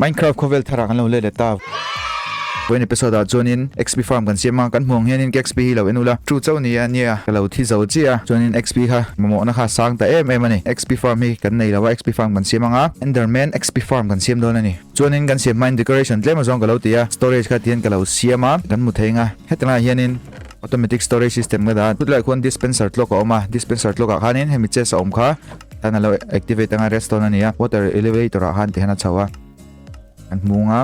Minecraft khawvel thar ah kan lo let leh ta. Vawiin episode ah chuanin XP farm kan siam a, kan hmuh ang hianin ka XP hi lo en ula. True chauh ni a nia, ka lo thi zo chiah a, chuanin XP kha mamawhna kha a sang ta em em a ni. XP farm hi kan nei lo a, XP farm kan siam ang a, Enderman XP farm kan siam dawn a ni. Chuanin kan siam hmain decoration tlem azawng ka lo ti a, storage kha tihian ka lo siam a, kan hmu thei ang a, heti laiah hianin automatic storage system ka dah a, chutlaiah khuan dispenser clock a awm a, dispenser clock ah khanin hemi chest a awm kha tan a lo activate anga redstone a ni a, water elevator ah khan tihian a chho a, kan hmung a,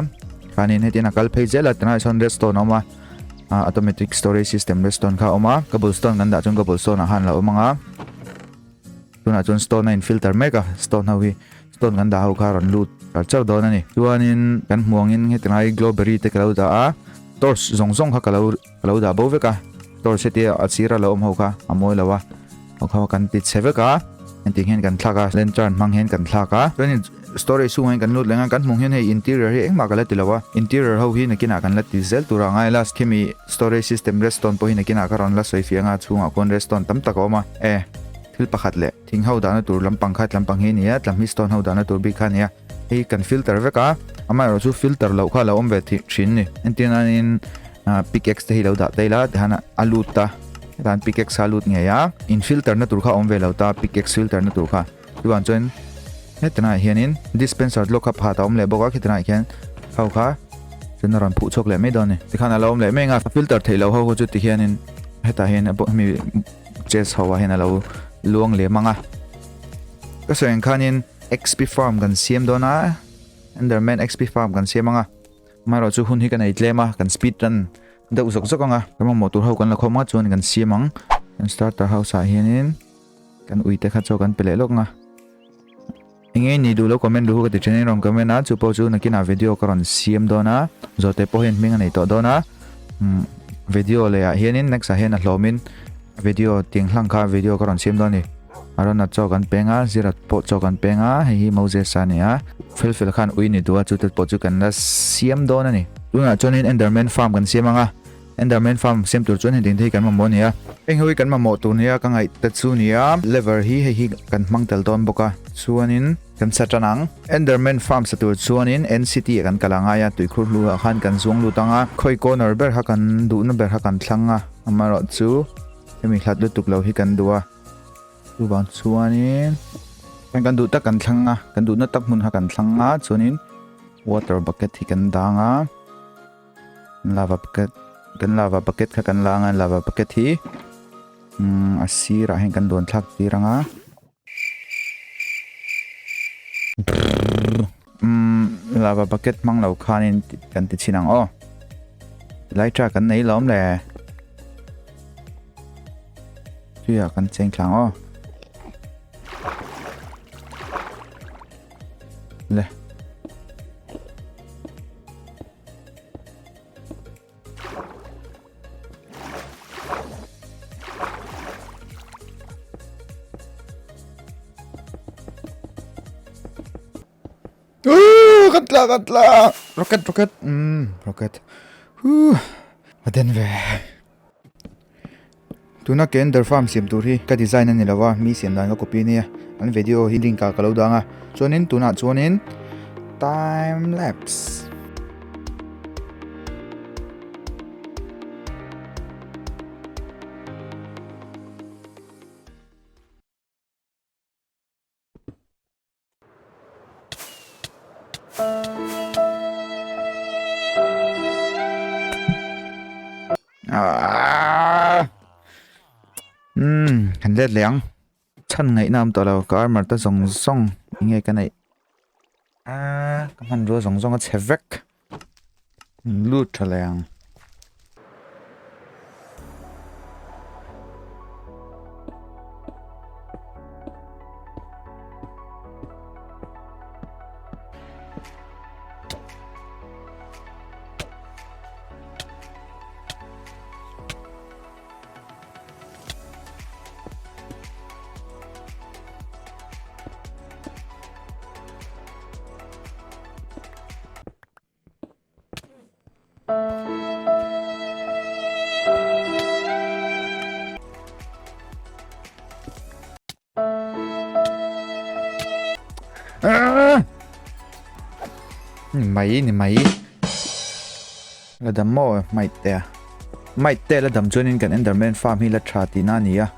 khanin hetian a kal phei zel a, tunah sawn redstone a awm a, automatic storage system redstone kha a awm a, cobblestone kan dah chuan cobblestone ah khan a lo awm ang a. Tunah chuan stone a in filter mek a, stone ho hi stone kan dah ho kha a rawn lut char char dawn a ni. Chuanin kan hmuh angin heti lai glowberry te ka lo dah a, torch zawng zawng kha ka lo ka lo dah bo vek a, torch hetia a sira lo awm ho kha a mawi lo a, ho kha kan ti chhe vek a, heti hian kan thlak a, lantern hmang hian kan thlak a. Chuanin storage chhungah hian kan lut leng a, kan hmuh hian hei interior hi engmah ka la ti lo a, interior ho hi nakinah kan la ti zel tur a ngai a, last khimi storage system redstone pawh hi nakinah ka rawn la sawi fiah ang a, chhungah khuan redstone tam tak a awm a, e. Thil pakhat leh thing ho dahna tur lampang kha tlampang hi a ni a, tlam hi stone ho dahna tur bik kha a ni a, hei kan filter vek a, amaherawh chu filter loh kha a lo awm ve thin a ni. Entir nanin pickaxe te hi lo dah ta ila tihian a lut ta, hetah pickaxe kha a lut ngei a, in filter na tur kha a awm ve lo ta pickaxe filter na tur kha, chuvang chuan hetlaiah hianin dispenser lawk kha phat a awm leh bawk a, khitiangah khian ho kha chuan a rawn phuh chhuak leh mai dawn a ni. Tikhan a lo awm leh mai ang a, filter theih loh ho chu tihianin hetah hian hemi. Chest ho ah hian alo luang lem ang a. Ka sawi ang khanin XP farm kan siam dawn a, Enderman XP farm kan siam ang a. Amaherawh chu hun hi ka nei tlem a, kan speed run deuh zawk zawk ang a. Kan mamawh tur ho kan la khawm ang a, chuan kan siam ang. Kan starter house ah hianin kan uite kha chaw kan pe leh lawk ang a. Enge ni duh lo comment duh ka ti then in rawn comment a, chu pawh chu nakinah video ka rawn siam dawn a, zawhte pawh hian hming a nei tawh dawn a, video leh ah hianin next ah hian a hlawmin video tiang hlang kha video ka rawn siam dawn a ni. Arona chaw kan peng a, Zira pawh chaw kan peng a, hei hi Moses a ni a, fel fel khan ui ni duh a, chu te pawh chu kan la siam dawn a ni. Tunah chuanin Enderman farm kan siam ang a. Enderman farm siam tur chuan hetiang te hi kan mamawh a ni a. Heng ho hi kan mamawh tur nia ka ngaih ta chu nia. Lever hi hei hi kan hmang tel dawn bawk a. Chuanin kan sa tan ang. Enderman farm sa tur chuanin NCT ah kan kal a ngai a. Tuikhur hlu ah khan kan zuang lut ang a. Khawi corner ber kha kan duhna ber kha kan thlang a. Amaherawhchu hemi hlat lutuk lo hi kan duh a. Chuvang chuanin kan kan duh tak kan thlang a. Kan duhna tak hmun kha kan thlang a. Chuanin water bucket hi kan dang a. Lava bucket kan lava bucket kha kan la anga lava bucket hi umm a sirah hian kan dawn thlak tir anga umm lava bucket hmang lo khanin kan ti chhin ang aw lai tha kan nei lawm le tuiah kan cheng thlang aw le Kan tla kan tla rocket rocket rocket a den ve tuna ke ender farm siam tur hi ka design a ni lova mi siam dan ka copy ania an video hi link ah ka lo dang a chuanin tunah chuanin time lapse. Umm kan let leh ang chhan ngaihna awm tawh lo ka armor te zawng zawng eng nge ka neih ah ka hmanrua zawng zawng a chhe vek lut tha leh ang. Ni mai ni mai. La dam maw might te a. Might te la dam chuanin kan Enderman farm hi la tha tihna a ni a.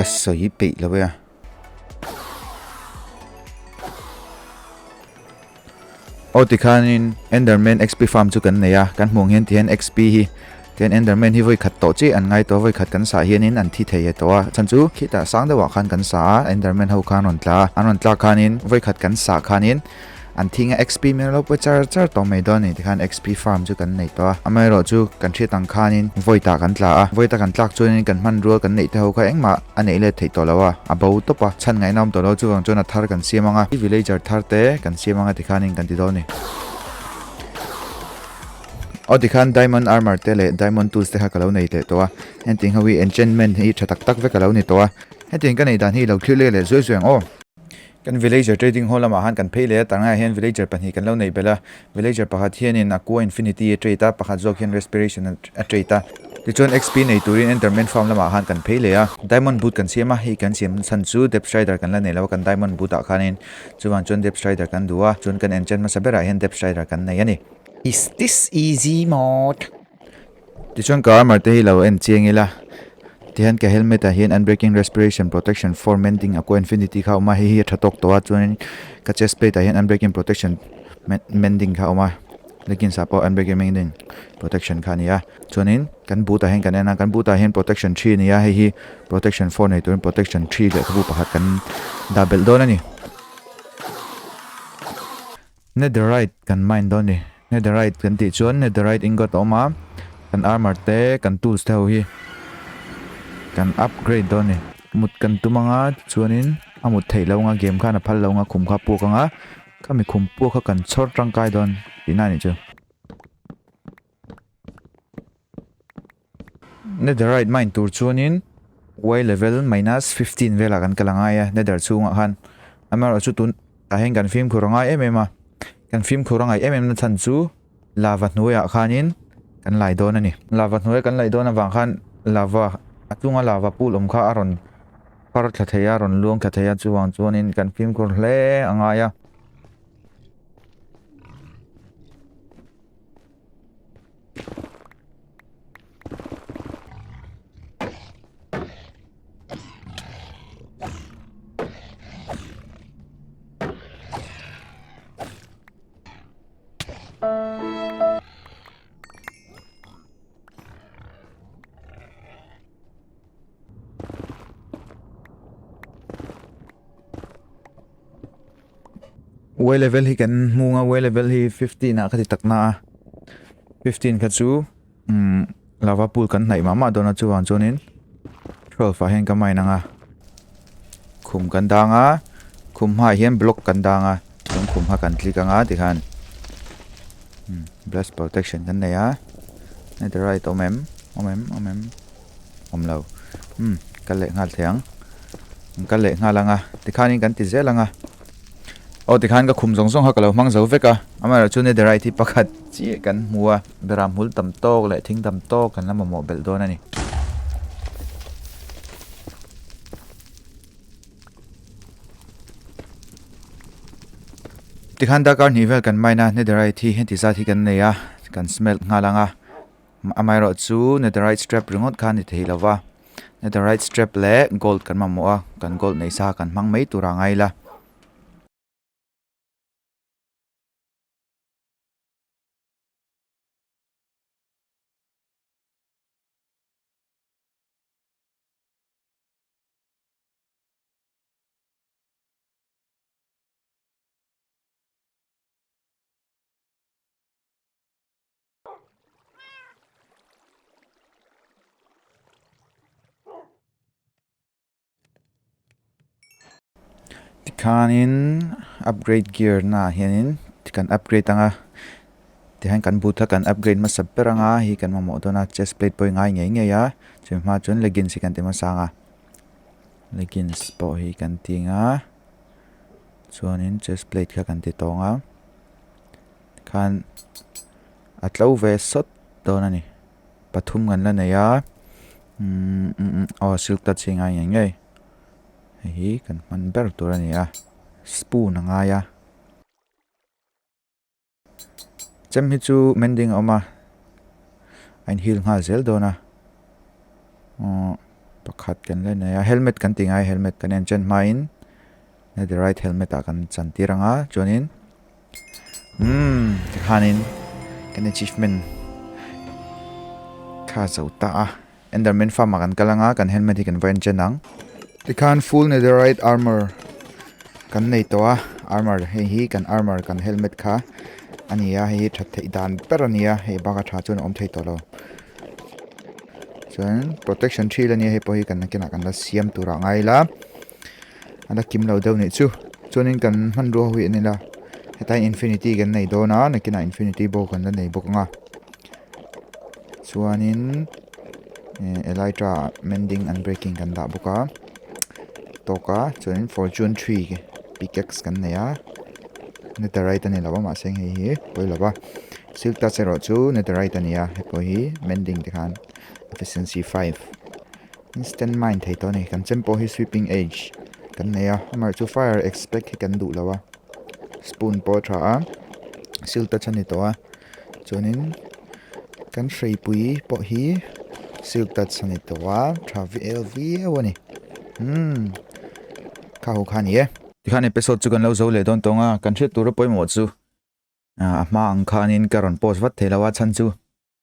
Ka sawi peih lo e a. Aw tikhanin Enderman XP farm chu kan nei a, kan hmuh ang hian tihian XP hi tihian Enderman hi vawi khat tawh chiah an ngai tawh a, vawi khat kan sah hianin an thi thei e tawh a, chhan chu khitah sang deuhah khan kan sah a, Enderman ho khan rawn tla a, an rawn tlak khanin vawi khat kan sah khanin an thing a XP min lo pe char char tawh mai dawn a ni tikhan XP farm chu kan nei tawh a, amaherawhchu kan hriat ang khanin vawi tah kan tla a, vawi ta kan tlak chuanin kan hmanrua kan neih te ho kha engmah a neih let theih tawh lo a, a bo tawp a, chhan ngaihna awm tawh lo chuvang chuan a thar kan siam ang a, villager thar te kan siam ang a tikhanin kan ti dawn a ni. Aw tikhan diamond armor te leh diamond tools te kha ka lo nei leh tawh a, hengtin ho hi enchantment hi tha tak tak vek a lo ni tawh a, hetiang ka nei dan hi i lo thlir leh leh zuai zuai ang aw. Kan villager trading hall lamah khan kan phei leh a, tangaiah hian villager pahnih kan lo neih belh a, villager pakhat hianin aqua infinity a trade a, pakhat zawk hian respiration a trade a. Tichuan XP nei turin enderman farm lamah khan kan phei leh a, diamond boot kan siam a, hei kan siam chhan chu depth strider kan la nei lo a kan diamond boot ah khanin chuvang chuan depth strider kan duh a, chuan kan enchant hmasa berah hian depth strider kan nei a ni. Is this easy mode? Tichuan ka armor te hi lo en chiang ila, tihian ka helmet ah hian unbreaking respiration protection for mending aqua infinity kha a awm a, hei hi a tha tawk tawh a, chuanin ka chest plate ah hian unbreaking protection mending kha a awm a, leggings ah pawh unbreaking mending protection kha a ni a, chuanin kan boot ah hian kan en a, kan boot ah hian protection three a ni a, hei hi protection four nei turin protection three lehkhabu pakhat kan dah belh dawn a ni. Netherite kan mine dawn ni. Netherite kan tih chuan netherite ingot a awm a, kan armor te kan tools te ho hi kan upgrade dawn ni. Mut kan tum anga tichuanin a mut theih lo anga game khan a phal lo anga khum kha a puak anga khami khum puak kha kan chhawr tangkai dawn tihna a nih chu. Netherite mine tur chuanin Y level minus 15 velah kan kal a ngai a nether chhungah khan amaherawhchu tun tah hian kan fimkhur a ngai em em a kan fimkhur a ngaih em em na chhan chu lava hnuaiah khanin kan lai dawn a ni lava hnuaia kan laih dawn avang khan lava a chunga lava pool awm kha a rawn far thla thei a rawn luang thla thei a chuvang chuanin kan fimkhur hle a ngai a. Y level hi kan hmung a y level hi 15 ah ka ti tak na a 15 kha chu umm lava pool kan hnaih mah mah dawn a chuvang chuanin 12 ah hian ka mine ang a khum kan dang a khum hmaah hian block kan dang a chuan khum kha kan click ang a tikhan umm blast protection kan nei a netherite awm em awm em awm em. awm lo umm kal leh nghal thei ang an kal leh nghal ang a tikhanin kan ti zel ang a aw tikhan ka khum zawng zawng kha ka lo hmang zo vek a amaherawhchu chu netherite hi pakhat chiah kan hmu a beram hmul tam tawk leh thing tam tawk kan la mamawh belh dawn a ni. Tikhan darkar hnih vel kan mine a netherite hi heti zat hi kan nei a kan smelt nghal ang a. Amaherawh chu netherite strap ringawt kha a ni thei lova netherite strap leh gold kan mamawh a kan gold neih sa kan hmang mai tur a ngai ila. Tikhanin upgrade gear naah hianin kan upgrade ang a. Tihian kan boot kha kan upgrade hmasa ber anga hei kan mamawh dawn a chest plate pawh hi ngai ngei ngei a chumi hma chuan leggings hi kan ti hmasa ang a leggings pawh hi kan ti ang a chuanin chest plate kha kan ti tawng a tikhan a tlo ve sawt dawn a ni pathum kan la nei a umm aw silk touch hi ngai ngei ngei hei hi kan hman ber tur a ni a spoon a ngai a. Chem hi chu mending a awm a, a in heal nghal zel dawn a, aww pakhat kan la nei a, helmet kan ti ngai helmet kan en chen hmain netherite helmet ah kan chan tir ang a chuanin umm tikhanin kan achievement kha zo ta a enderman farm ah kan kal ang a kan helmet hi kan va en chen ang. Tikhan full netherite armor kan nei tawh a armor hei hi kan armor kan helmet kha a ni a hei hi that theih dan ber a ni a hei bak a tha chuan a awm thei tawh lo chuan protection thil a nia hei pawh hi kan nakinah kan la siam tur ah ngai ila a la kim lo deuh nih chu chuanin kan hmanrua ho hi en ila hetlai infinity kan nei dawn a nakinah infinity bow kan la nei bawk ang a. Chuanin elytra mending unbreaking kan dah bawk a tawk a chuanin fortune tree pickaxe kan nei a netherite a ni lo a mahse hei hi pawi lo va silk touch erawh chu netherite a ni a hei pawh hi mending te khan efficiency 5 instant mine thei tawh a ni kan chem pawh hi sweeping edge kan nei a amaherawhchu fire aspect hi kan duh lo a spoon pawh a tha a silk touch a ni tawh a. Chuanin kan hreipui pawh hi silk touch a ni tawh a tha vel viau a ni umm kha ho kha a ni e. Tikhan episode chu kan lo zo leh dawn tawng a kan hriat tura pawimawh chu a hma ang khanin ka rawn post vat thei lo a chhan chu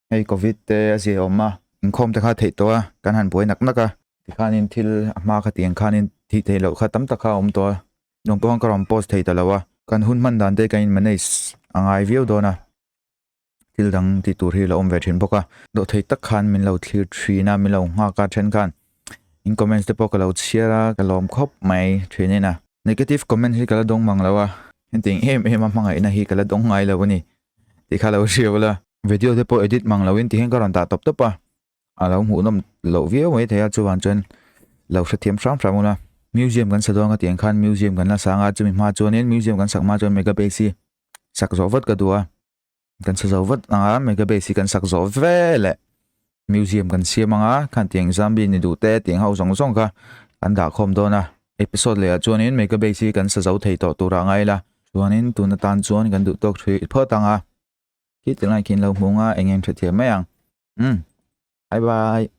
hei covid te a zia awm a inkhawm te kha theih tawh a kan han buai nak nak a tikhanin thil a hma kha tiang khanin thih theih loh kha tam tak kha a awm tawh a. Nung pawh ka rawn post thei ta lo a, kan hun hman dan te kan in manage a ngai viau dawn a, thil dang tih tur hi a lo awm ve thin bawk a, dawhthei tak khan min lo thlir thin a, min lo nghak a then khan in comments te pawh ka lo chhiar a, ka lawm khawp mai thin in a. Negative comment hi ka la dawng mang lo a, hetiang em em a hmangaihna hi ka la dawng ngai lo a ni tih kha lo hria ula. Video te pawh edit mang lo in ti hian ka rawn dah tawp tawp a. a lo hmuhnawm loh viau mai thei a chuvang chuan lo hrethiam hram hram ula museum kan sa dawn a tiang khan museum kan la sang a chumi hma chuanin museum kan sak hma chuan mega base hi sak zawh vat ka duh a kan sa zo vat ang a mega base hi kan sak zawh veleh museum kan siam ang a khan tiang zombie ni duh te tiang ho zawng zawng kha kan dah khawm dawn a episode leh ah chuanin mega base hi kan sa zo thei tawh tur ah ngai ila chuanin tun atan chuan kan duh tawk thui phawt ang a. Khi tilai khi in lo hmu nga eng eng hrethiam mai ang. Umm. Bye bye.